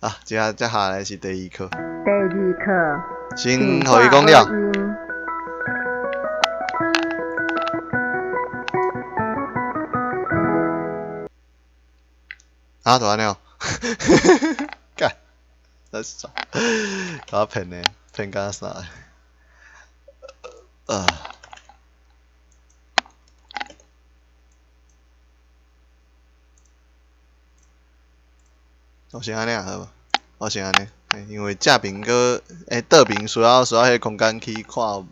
啊，接下來是第二課。第二課。先予伊講了。啊，就按呢哦。幹，真爽，共我騙的，騙甲啥？啊。我先按呢好無？我先按呢，因為正爿閣倒爿需要彼個空間去看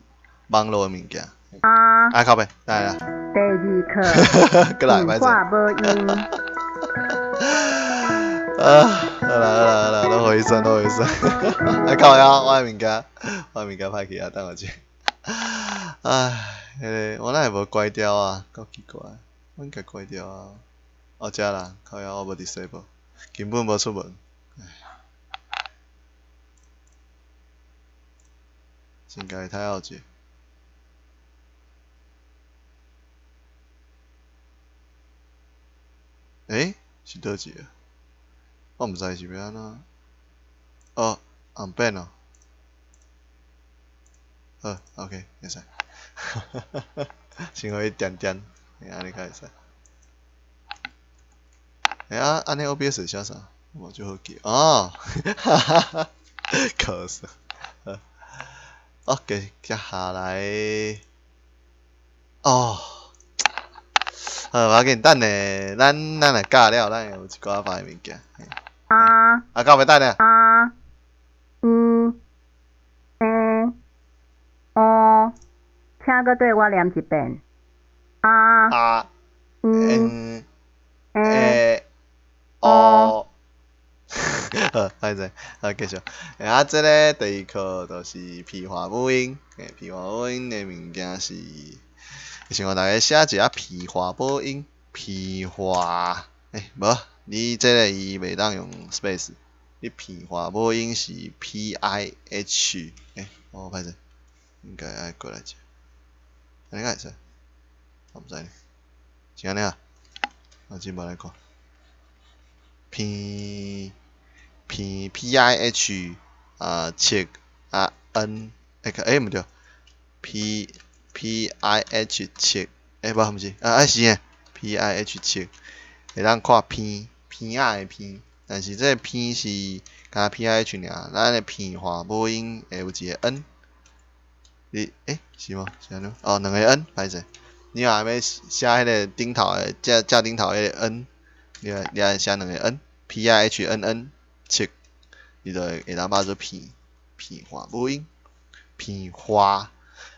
網路的物件。啊。啊，靠北，來啦。第二課。閣來，歹勢。無音。啊，好啦好啦好啦，攏予伊算，攏予伊算。啊，靠腰，我的物件歹去啊，等我一下。唉，彼個我哪會無關掉啊？夠奇怪，我應該關掉啊。哦，遮啦，靠腰，我無 disable，根本無出門。唉，先共伊睇後者。欸？是佗一個？我毋知是欲按怎。哦，紅變哦。好，OK，會使。先予伊恬恬，按呢較會使。欸啊，按呢 OBS 寫啥？無就好記。哦，哈哈哈，可惜。好，OK，接下來，哦，好，無要緊，等下咱若教了，咱會有一寡別的物件。啊。啊，到欲等下。啊。嗯。欸。哦。請閣對我念一遍。啊。啊。嗯。欸。哦。好，歹勢，好，繼續。啊，這个第二課就是鼻化母音。鼻化母音的物件是，先予大家寫一下鼻化母音。鼻化，欸，無，你這个伊袂當用 space。你鼻化母音是 P I H，欸，哦，歹勢，應該愛過來一下。按呢敢會使？我毋知呢，是按呢啊？我這擺來看。P P P I H 啊七啊 N 欸欸毋對，P P I H 七欸無毋是啊啊是欸 P I H 七會當看鼻鼻仔的鼻，但是這个鼻是敢若 P I H 爾，咱的鼻化母音會有一個 N，你欸是無？是按怎？哦，兩個 N，歹勢，你若欲寫彼個頂頭的正頂頭彼個 N，你愛寫兩個 N，P I H N N 七，你就會當拍做鼻鼻化母音，鼻化，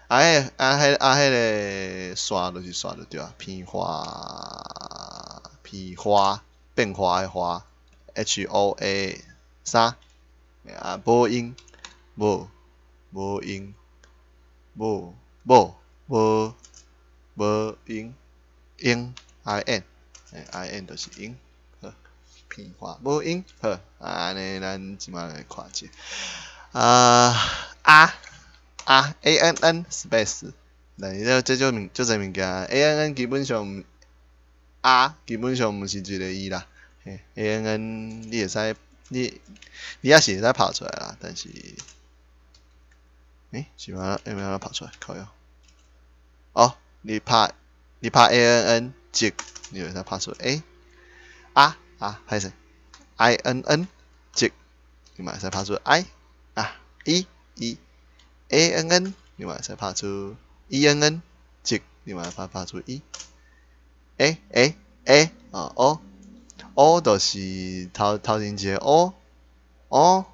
啊彼啊彼啊彼个線就是線就對啊，鼻化鼻化變化的化，H O A 三，啊母音母母音母母母母音音 I N，I N 就是音，好，鼻化母音，好，按呢咱這擺來看一下，啊啊啊 A N N space，但是這這種物這濟物件 A N N 基本上啊基本上毋是一個字啦，嘿 A N N 你會使你也是會使拍出來啦，但是，欸，是欲按怎拍出來？靠腰，哦，你拍 A N N 一，你就會使拍出 A，啊啊，歹勢，I N N 一，你嘛會使拍出 I，啊 E E A N N，你嘛會使拍出 E N N 一，你嘛會拍出 E，A A A 哦 O O 就是頭前一個 O O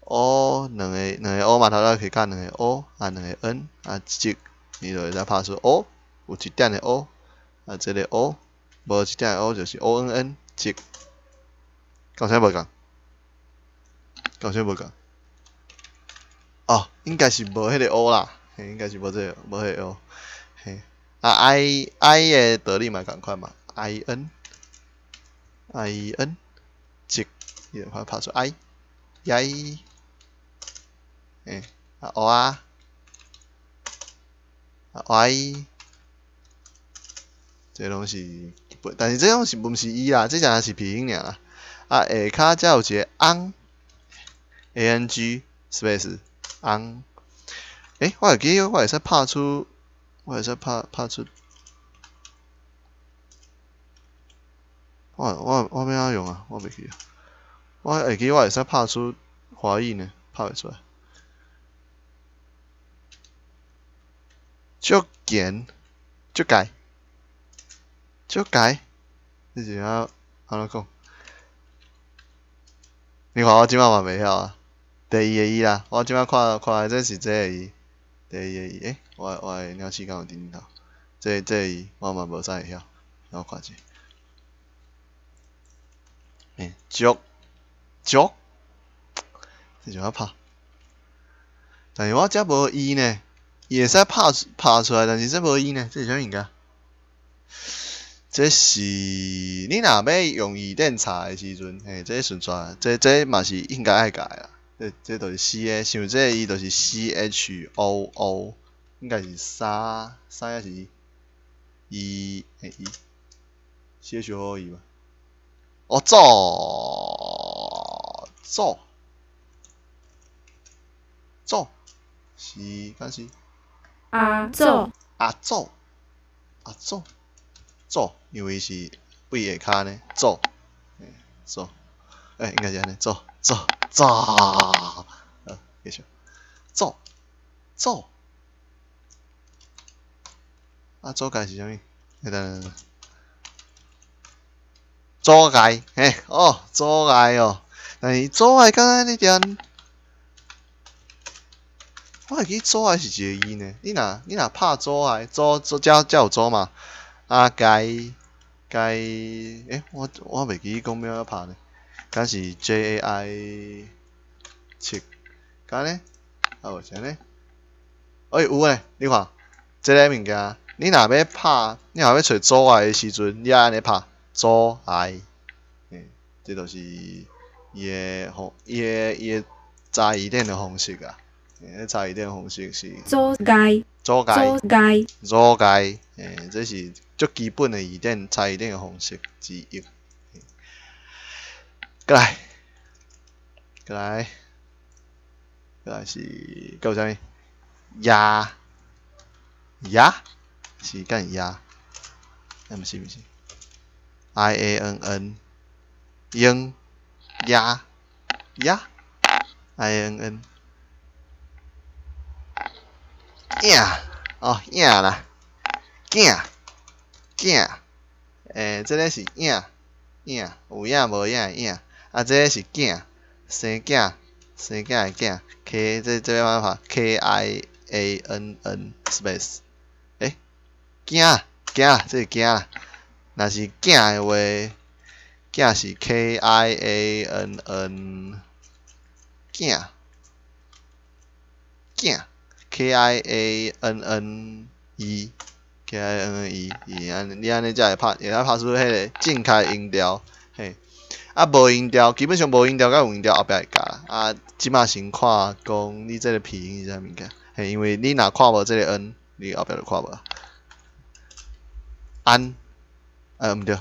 O 兩個 O 嘛頭拄可以加兩個 O 啊兩個 N 啊一，你就會使拍出 O，有一點的 O，啊這个 O，無一點的 O 就是 O N N 一，講啥無仝？講啥無仝？哦，應該是無彼个 O 啦，嘿，應該是無這个無彼个 O，嘿，啊 I I 的道理嘛仝款嘛，I N I N 一，你就拍出 I，耶，欸，啊 O 啊，啊 Y，這攏是，但是這攏是毋是字啦，這只是鼻音爾啦。啊，下跤才有一个翁，A N G space 翁。欸，我會記我會使拍出，我會使拍拍出，我欲按怎用啊？我袂記啊。我會記我會使拍出華語呢，拍袂出來。足見，足界，足界，這是按按怎講？你看我這擺嘛袂曉啊。第二个字啦，我這擺看看這是這个字，第二个字，欸，我的鳥鼠敢有佇頂頭？這個字我嘛無啥會曉，我看者。欸，足足，這是按怎拍？但是我這無字呢，伊會使拍拍出來，但是這無字呢，這是啥物物件？這是你若欲用字典查的時陣，嘿，這順續，這嘛是應該愛改啦。這就是 C A，像這個字就是 C H O O，應該是三三還是一？欸一，C H O O 一吧。哦，祖祖祖是敢是？阿祖。阿祖阿祖祖，因為是對下跤呢，祖，欸祖，欸應該是按呢，祖祖祖，好，繼續，祖祖，啊祖界是啥物？欸等等等，阻礙，嘿，哦，阻礙哦，但是阻礙敢若你念，我會記阻礙是一個字呢。你若拍阻礙，阻阻遮遮有阻嘛？啊，該該，欸，我袂記講欲按怎拍呢？敢是 J A I 七，敢呢？啊無是按呢？欸有欸，你看，這个物件，你若欲拍，你若欲揣阻礙的時陣，你愛按呢拍阻礙，嘿，這就是伊的方，伊的伊的查字典的方式啊。欸，查字典的方式是阻礙，阻礙，阻礙，阻礙，欸，這是足基本的字典查字典的方式之一。過來，過來，過來是閣有啥物？鴨，鴨，是敢是鴨？欸，毋是毋是，I A N N，鷹，鴨，鴨，I A N N，影，哦影啦，囝，囝，欸，這个是影，影，有影無影的影，啊，這个是囝，生囝，生囝的囝，K 這欲按怎拍？K I A N N space，欸，驚驚，這是驚啦。若是囝的話，囝是 K I A N N，囝囝 K I A N N E，K I N N E，伊按呢，你按呢才會拍，會使拍出彼个正確音調，嘿。啊，無音調，基本上無音調佮有音調後壁會加啦。啊，這擺先看講你這个鼻音是啥物件，嘿，因為你若看無這个 N，你後壁就看無。安，毋對，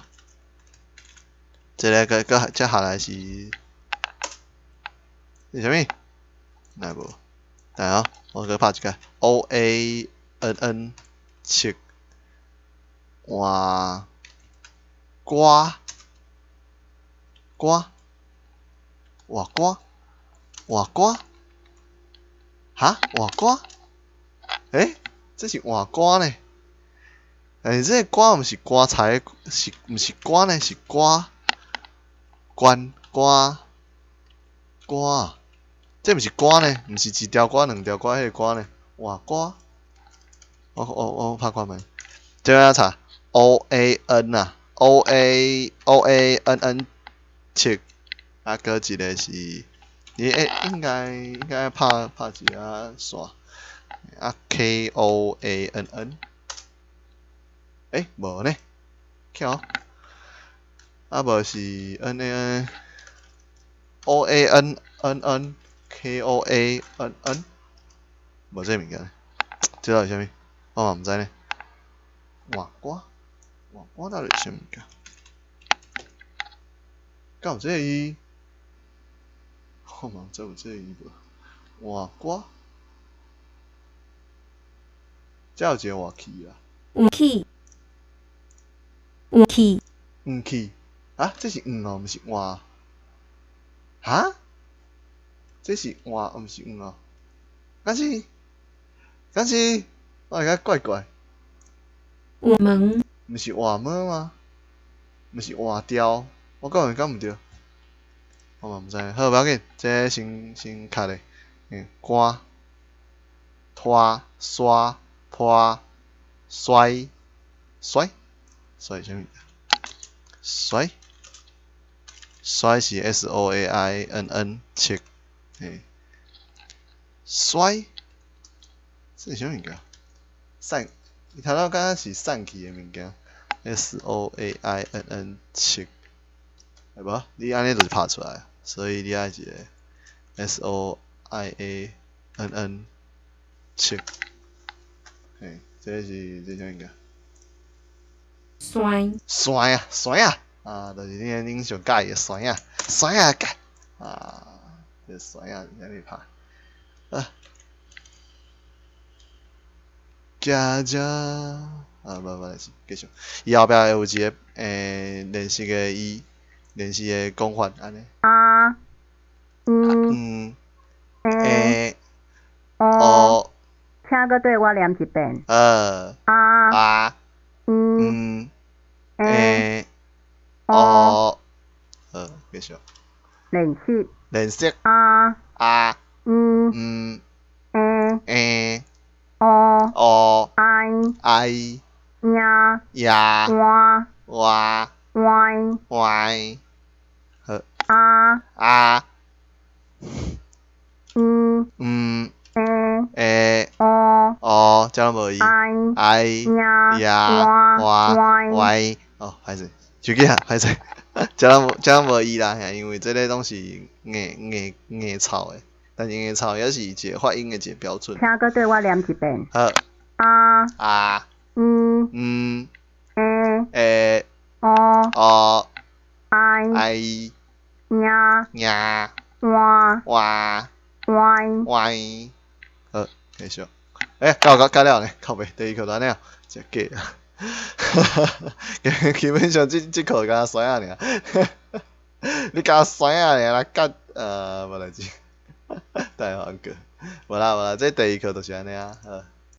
這个閣閣接下來是是啥物？哪會無？等下，我閣拍一擺，O A N N 七換歌歌換歌換歌，哈？換歌？欸，這是換歌呢？但是這个歌毋是棺材的，是毋是歌呢？是歌關歌歌，這毋是歌呢？毋是一條歌、兩條歌彼个歌呢？換歌？我拍看覓，這欲按怎查？O A N 啊，O A O A N N 七，啊，閣一个是，你欸應該拍拍一下線，啊 K O A N N，欸無呢，巧，啊無是 N A N O A N N N K O A N N，無這个物件，這到底啥物？我嘛毋知呢。換歌，換歌到底是啥物件？敢有這个字？我嘛毋知有這个字無？換歌？遮有一个換去啦。換去，換去，換去？啊，這是換哦，毋是換。哈？這是換，毋是換哦。敢是？敢是？我會感覺怪怪。換門，毋是換門嗎？毋是換掉？我講的敢毋對？我嘛毋知。好，無要緊，這先先卡咧。肝、拖、沙、破、衰、衰、衰啥物？衰、衰是 SOAINN 7，嘿，衰，這是啥物件？散，伊頭拄敢若是散去的物件，SOAINN 7，會無？你按呢就是拍出來，所以你愛一个 SOIANN 7，嘿，這是這啥物件？酸，酸啊，酸啊，啊，就是你恁上佮意的酸啊，酸啊，干，啊，這酸啊，是按呢拍，啊，加加，啊，無無代誌，繼續。伊後壁會有一个練習的伊，練習的講法，按呢。啊，嗯，嗯，欸，哦，哦，請閣對我念一遍。啊，啊，嗯，嗯，欸，欸，哦，哦，好，繼續。練習。練習。啊，啊，嗯，嗯，欸，欸，哦，哦，愛，愛，贏，呀，換，哇，歪，歪，好，啊，啊，嗯，嗯，欸，欸，哦，哦，這攏無伊，愛，愛，贏，呀，換，哇，歪，歪，哦，歹勢，手機啊，歹勢，這攏無，這攏無伊啦，因為這个攏是硬硬硬抄的，但是硬抄也是一個發音的一個標準。請閣對我念一遍。好，啊，啊，嗯，嗯，欸，欸，哦，哦，愛，愛，贏，贏，換，哇，歪，歪，好，繼續。欸，到到到了呢，靠北，第二課就按呢，真假啊！基本上這這課敢若酸仔爾，你敢若酸仔爾來甲無代誌，等下還過，無啦無啦，這第二課就是按呢啊，好。